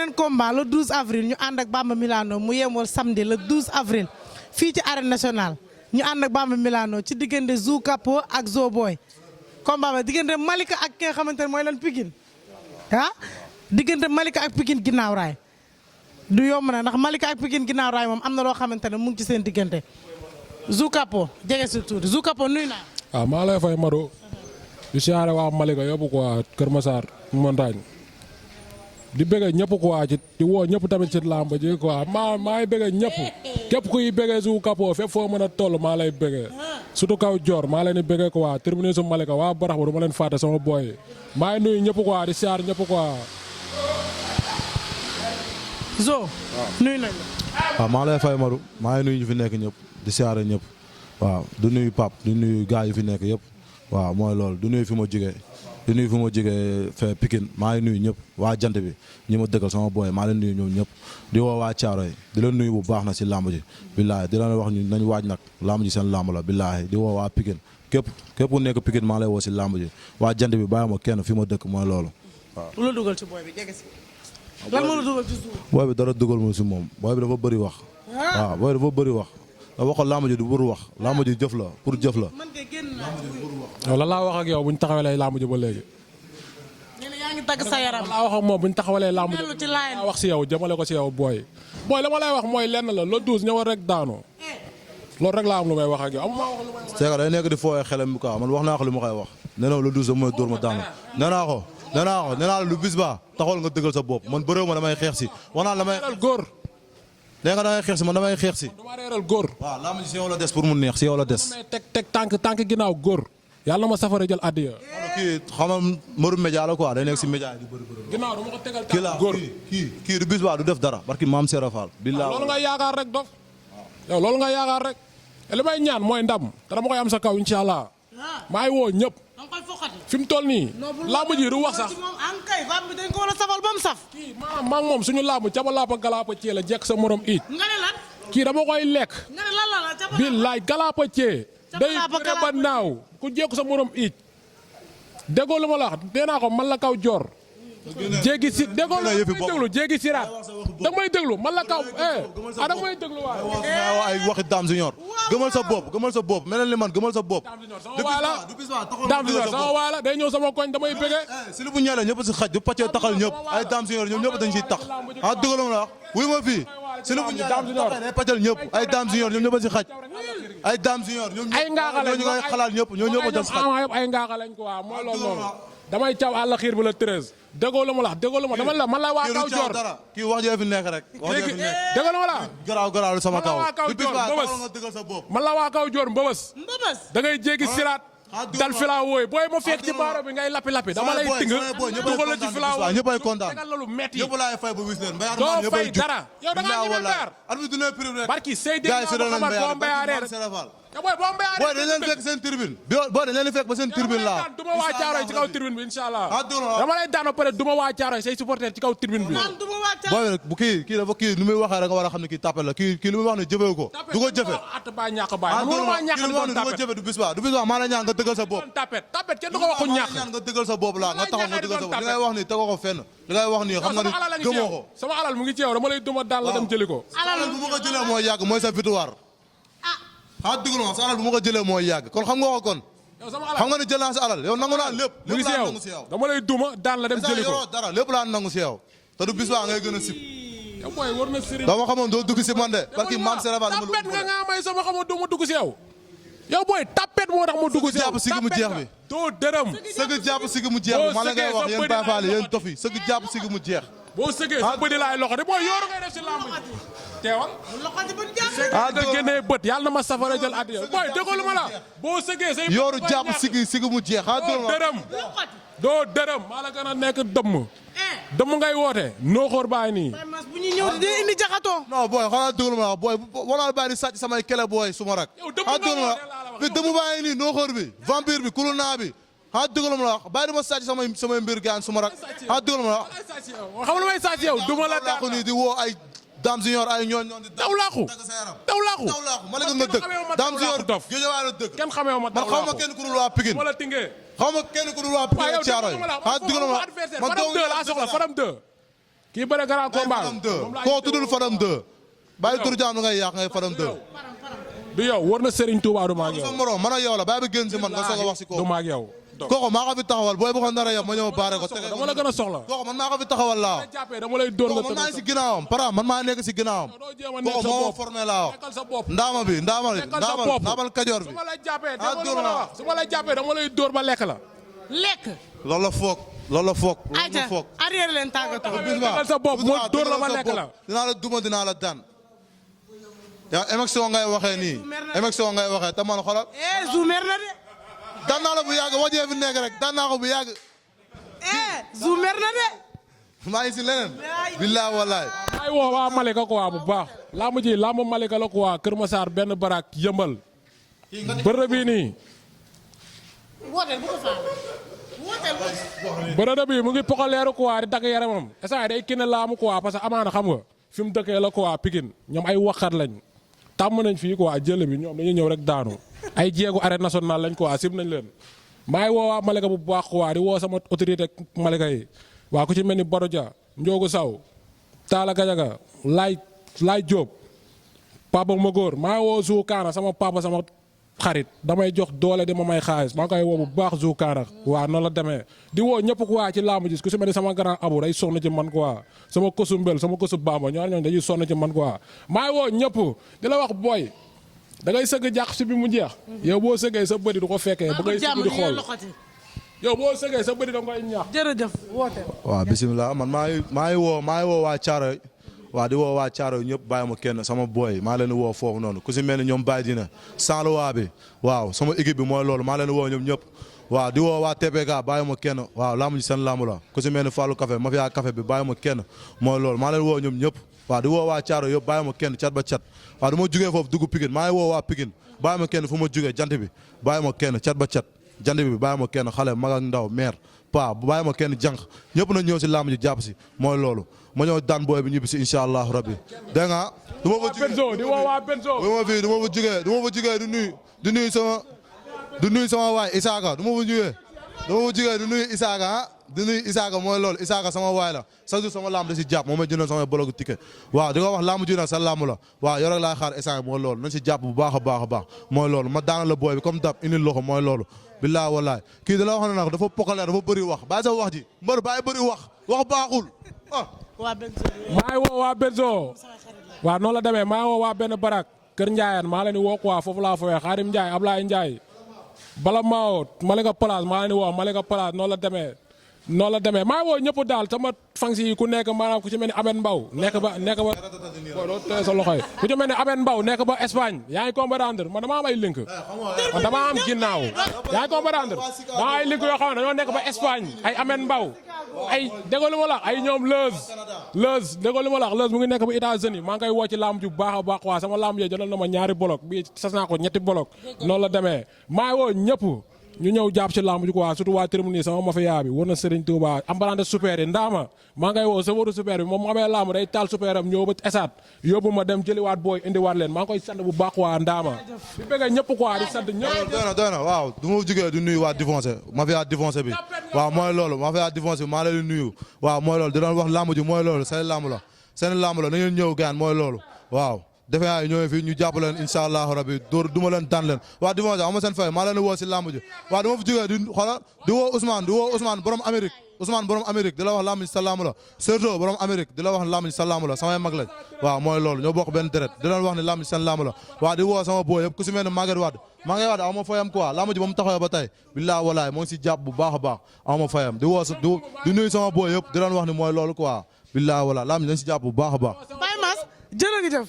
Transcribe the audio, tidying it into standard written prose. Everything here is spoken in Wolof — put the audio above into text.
beneen combat le 12 avril ñu ànd ak Bamba Milano mu yemool samedi le 12 avril fii ci arène nationale ñu ànd ak Bamba Milano ci diggante Zou Capo ak Zo Boy combat ba diggante Malika ak ki nga xamante ne mooy lan Pikine diggante Malika ak Pikine ginnaaw raay du yomb na ndax Malika ak Pikine ginnaaw raay moom am na loo xamante ne mu ngi ci seen diggante Zou Capo jege si tuuti Zou Capo nuyu naa. waaw maa lay fay Mado di siyaare waa Malika yëpp quoi Kër Massar montagne di bëgg ñëpp quoi ci di woo ñëpp tamit ci làmb ji quoi maa ngi bëgg ñëpp képp kuy bëgg Zou Capo fépp foo mën a toll maa lay bëgg surtout kaw Dior maa leen di bëgg quoi terminé su Malika waa barax ba du ma leen fàtte sama boy maa ngi nuyu ñëpp quoi di siyaare ñëpp quoi. Zo nuyu nañ la. waaw maa lay fay Mado maa ngi nuyu ñu fi nekk ñëpp di siyaare ñëpp waaw du nuyu Pape du nuyu gars yi fi nekk yëpp waaw mooy loolu du nuyu fi ma jógee di nuyu fi ma jógee fee Pikine maa ngi nuyu ñëpp waa jant bi ñi ma dëkkal sama boy maa leen nuyu ñoom ñëpp di woo waa Caaroy di leen nuyu bu baax na si làmb ji billaahi di leen wax ñu nañ waaj nag làmb ji seen làmb la billaahi di woo waa Pikine képp ku nekk Pikine maa lay woo si làmb ji waa jant bi bàyyi ma kenn fi ma dëkk mooy loolu waaw. lu la dugal ci boy bi jege si. lan moo la dugal ci suuf. boy bi dara dugal mu si moom boy bi dafa bëri wax. waaw boy dafa bëri wax. da waxoon làmb ji du pour wax làmb ji jëf la pour jëf la. man de génn naa yow lan laa wax ak yow bu ñu taxawalee làmb ji ba léegi. yaa ngi tagg sa yaram. lan laa wax ak moom bu ñu taxawalee làmb ji ci laay laa wax si yow jëmale ko si yow booy. booy la ma lay wax mooy lenn la le 12 ñëwal rek daanu loolu rek laa am lu may wax ak yow amuma wax lu may wax. c'est que day nekk di fooyee xelam quoi man wax naa ko li ma koy wax. nee na le 12 da mooy dóor ma daanu nee naa la lu bis ba taxawal nga dëggal sa bopp man bëréew ma damay xeex si wax naa damay góor. nee nga damay xeex si man damay xeex si. dama reeral góor. waaw làmb ji si yow la des pour mu neex si yow la des. teg tànk ginnaaw góor. yàlla na ma safara jël addiya. kii xam nga mëru média la quoi day nekk si média yi di bëri. ginnaaw dama ko tegal kii la tànk góor. kii du bis ba du def dara barki maam Serap Fall. billaahi loolu nga yaakaar rek dof. yow loolu nga yaakaar rek. li may ñaan mooy ndam te dama koy am sa kaw incha allah. maa ngi woo ñëpp. fi mu toll nii. làmb ji du wax sax. dañ ko war a safal ba mu saf. kii maa moom suñu làmb caba laapa galaapa cee la jekk sa morom iit. nga ne lan. kii dama koy lekk. nga ne lan la caba billaay galaapa cee. day bëre ba naaw ku jekk sa morom iit. déggoo lu ma la wax nee naa ko man la kaw joor. jéggi si déggoo la may déglu jéggi siraat. da nga may déglu man la kaw da nga may déglu waaye. ay waxi Dame Junior gëmal sa bopp mel ni man gëmal sa bopp. Dame Junior sama waay la day ñëw sama koñ damay bëgge. si li bu ñëwee ñëpp si xaj du pàccee taxal ñëpp ay Dame Junior ñoom ñëpp dañ siy tax dëggal ma la wax wuy ma fii si li bu ñëwee day pàccal ñëpp ay Dame Junior ñoom ñëpp si xaj ay Dame Junior ñoom ñoo ngay xalaat ñëpp ñoo ñëpp des xaj ay ngaaxa lañ ko waa mooy loolu noonu damay caw àll xiir bi la 13 déggoo la ma la déggoo la ma dama la man la waa kaw joor kii wax jee fi nekk rek wax jee fi nekk déggoo la ma la garaaw sama kaw man la waa kaw joor mbëbës da ngay jéggi siraat dal filaa wooy booy ma fekk ci baaro bi ngay lappi dama lay ting dugal la ci filaa wooy ñëppay kontaan tegal la lu metti ñëpp laay fay ba wis leen doo fay dara yow da ngaa ñeme gaar barki Seydina Muhammad boo mbayaaree rek booy boo mbayaaree booy dañ leen fekk seen tribune booy dañ leen fekk ba seen tribune la duma waa Caaroy ci kaw tribune bi inshallah dama lay daan ba pare duma waa Caaroy say supporter ci kaw tribune bi booy bu kii dafa kii nu muy waxee rek nga war a xam ne kii tapet la kii lu muy wax ne jëfee ko du ko jëfe at ba ñàkk baay mënu ma ñàkk du ko jëfe du bis ba maa la ñaan nga dëggal sa bopp tapet kenn du ko waxu ñàkk nga dëggal sa bopp la nga taxaw nga dëggal sa bopp li ngay wax ni tegoo ko fenn li ngay wax ni xam nga ni gëmoo ko sama alal mu ngi ci yow dama lay duma daan la dem jëli ko alal bu ma ko jëlee mooy yàgg mooy sa victoire dëgg la sa alal bu ma ko jëlee mooy yàgg kon xam nga ko kon xam nga ni jël naa sa alal yow nangu naa lépp mu ngi si yow dama lay duma daan la dem jëli ko dara lépp laa nangu si yow te du bis ba ngay gën a sib yow mooy war na sëriñ dama xamoon doo dugg si man de parce que maam Serapha tapet nga may sama xamoon doo ma dugg si yow yow booy tapet moo tax ma dugg si yow jàpp sigi mu jeex bi doo dërëm sëgg jàpp sigi mu jeex bi maa la ngay wax yéen Baye Fall yéen dof yi sëgg jàpp sigi mu jeex boo sëggee sa bëdi laay loxo de booy yooru ngay def si lamb ji teewal nga génnee bët yàlla na ma safara jël addiya booy déggoolu ma la boo sëggee say yooru jàpp sigi mu jeex doo dërëm maa la gën a nekk dëmm ngay woote nooxoor baay nii bu ñuy ñëw di indi jaxatoo non booy xanaa déglu ma booy wala bàyyi di sàcc samay kele booy suma rak déglu ma bi dëmm baa ngi nii nooxoor bi vampire bi kulunaa bi déglu ma la wax bàyyi di ma sàcc samay mbir gaan suma rak déglu ma la wax xam nga lu may sàcc yow duma la laaku nii di woo ay Dame Junior ay ñooñ di daw laaku ma la nga dëkk Dame Junior dof géejawaay la dëkk kenn xamee ma man xaw ma kenn ku dul waa Pikine wala tingee xaw ma kenn ku dul waa Pikine ak Thiaroye ma déglu ma la Fadam 2 laa soxla Fadam 2 kii bëre grand combat koo tuddul Fadam 2 bàyyi turu jaam ngay yàq ngay Fadam 2 du yow war na Serigne Touba du maag yow sa morom man ak yow la bàyyi ba génn si man nga soog a wax si du maag yow kooku maa ko fi taxawal booy bu ko nar a yab ma ñëw baare ko tege dama la gën a soxla kooku man maa ko fi taxawal laa dama lay dóor kooku man maa ngi si ginnaawam para man maa nekk si ginnaawam kooku moo formé laa wax ndaama bi ndaamal kajoor bi su ma la jàppee dama lay dóor ba lekk la lekk. loolu la foog ayca arrière leen tàggatoo. tegal sa bopp moo dóor la ba lekk la dinaa la duma dinaa la daan yaa émission ngay waxee nii émission ngay waxee te man xoolal zoomer na de. daan naa la bu yàgg wajee fi nekk rek daan naa ko bu yàgg zoomer na de. maa ngi si leneen billaay wallaay ay woo waa Malika quoi bu baax lamb ji lamb Malika la quoi Kër Massar benn barak yëmbal bërë bii nii wooteel bu ko faale. bërë bi mu ngi pokoleeru quoi di dagg yaramam instant day kine laamu quoi parce que amaana xam nga fi mu dëkkee la quoi Pikine ñoom ay waxat lañ tàmm nañ fii quoi jël bi ñoom dañuy ñëw rek daanu ay jéegu arène nationale lañ quoi sib nañ leen maa ngi woo waa Malika bu baax quoi di woo sama autorité Malika yi waa ku ci mel ni Bado Dia Ndiogu Saw Talla Gajaga Laay Diop Papa Magor maa ngi woo Zou Kaana sama papa sama xarit damay jox doole di ma may xaalis maa ngi koy woo bu baax Zou Kaana waaw noonu la demee di woo ñëpp quoi ci laamu gis ku ci mel ni sama grand abou day sonn ci man quoi sama kosu mbel sama kosu bamba ñoo dañuy sonn ci man quoi maa ngi woo ñëpp di la wax booy da ngay sëgg jàq si bi mu jeex yow boo sëggee sa bëri du ko fekkee ba ngay sëgg di xool yow boo sëggee sa bëri da nga koy ñaax jërëjëf woote. waaw bisimilah man maa ngi woo waa Thiaroye waaw di woo waa Thiaroye ñëpp bàyyi ma kenn sama boy maa leen di woo foofu noonu ku si mel ni ñoom Baye Dina Sanluwaa bi waaw sama équipe bi mooy loolu maa leen di woo ñoom ñëpp waaw di woo waa TPK bàyyi ma kenn waaw laamu ji seen laamu la ku si mel ni Fallou Café mafia café bi bàyyi ma kenn mooy loolu maa leen woo ñoom ñëpp waaw di woo waa Thiaroye yëpp bàyyi ma kenn cat ba cat waaw du ma jugee foofu dugg Pikine maa ngi woo waa Pikine bàyyi ma kenn fu ma jugee jant bi bàyyi ma kenn cat ba cat jant bi bàyyi ma kenn xale mag ak ndaw maire pa bàyyi ma kenn jànq ñëpp na ñëw si laamu ji jàpp si mooy loolu ma ñëw daan booy bi ñibbi si incha allahu rabbi dégg nga du ma fa jugee di woo waa Benzo du ma fa jugee du nuyu sama waay Isaaka du ma fa jugee du nuyu Isaaka di nuyu Isaaka mooy loolu Isaaka sama waay la chaque jour sama lamb da si jàpp moom may jëndoon sama bologu ticket waaw di ko wax lamb ji nag sa lamb la waaw yow rek laay xaar Isaaka mooy loolu nañ si jàpp bu baax a baax a baax mooy loolu ma daana la booy bi comme dab indil loxo mooy loolu billaay wallaay kii da la wax ne nag dafa pokaleer dafa bëri wax bàyyi sa wax ji mbër bàyyi bëri wax baaxul waa Benzo. maa ngi woo waa Benzo waaw noonu la demee maa ngi woo waa benn barak Kër Ndiayane maa leen di woo quoi foofu laa fooyee Xaadim Ndiaye Ablaye Ndiaye bala maa Malika Place maa leen di woo Malika Place noonu la demee maa ngi woo ñëpp daal sama fans yi ku nekk maanaam ku ci mel ni Aben Mbaw nekk ba doo tee sa loxo yi ku ci mel ni Aben Mbaw nekk ba Espagne yaa ngi comprendre man dama am ay link man dama am ginnaaw yaa ngi comprendre dama ay link yoo xam ne dañoo nekk ba Espagne ay Aben Mbaw ay déggoo lu ma la ay ñoom Leuz déggoo lu ma la Leuz mu ngi nekk ba États-Unis maa ngi koy woo ci lamb ju baax a baax waa sama lamb yooyu jëlal na ma ñaari bolok bii sas naa ko ñetti bolok noonu la demee maa ngi woo ñëpp ñu ñëw jàpp ci lamb ji quoi surtout waa termini sama mafia bi war na Serigne Touba ambalante super yi ndaama maa ngay woo savaru super bi moom mu amee lamb day taal super am ñëw ba esaat yóbbu ma dem jëliwaat booy indiwaat leen maa ngi koy sant bu baax waa ndaama di bëgg ñëpp quoi di sant ñëpp doy na waaw du ma jugee du nuyu waa Difoncé mafia Difoncé bi waaw mooy loolu mafia Difoncé bi maa leen di nuyu waaw mooy loolu di doon wax lamb ji mooy loolu seen lamb la na ngeen ñëw gaan mooy loolu waaw defe naa ñëwee fii ñu jàpp leen incha allahu rabi dóor duma leen daan leen waa Difoncé ama seen fay maa leen di woo si lamb ji waaw dama fa jógee di woo Ousmane borom Amérique di la wax lamb ji sa lamb la Serto borom Amérique di la wax lamb ji sa lamb la samay mag lañ waaw mooy loolu ñoo bokk benn deret di leen wax ne lamb ji seen lamb la waaw di woo sama boo yëpp ku si mel ne Maguette Wade ama fayam quoi lamb ji ba mu taxawee ba tey billahi wallahi moo ngi si jàpp bu baax a baax ama fayam di woo di nuyu sama boo yëpp di leen wax ne mooy loolu quoi billahi wallahi lamb ji dañ si jàpp bu baax a baax Baye Mass jërë nga jëf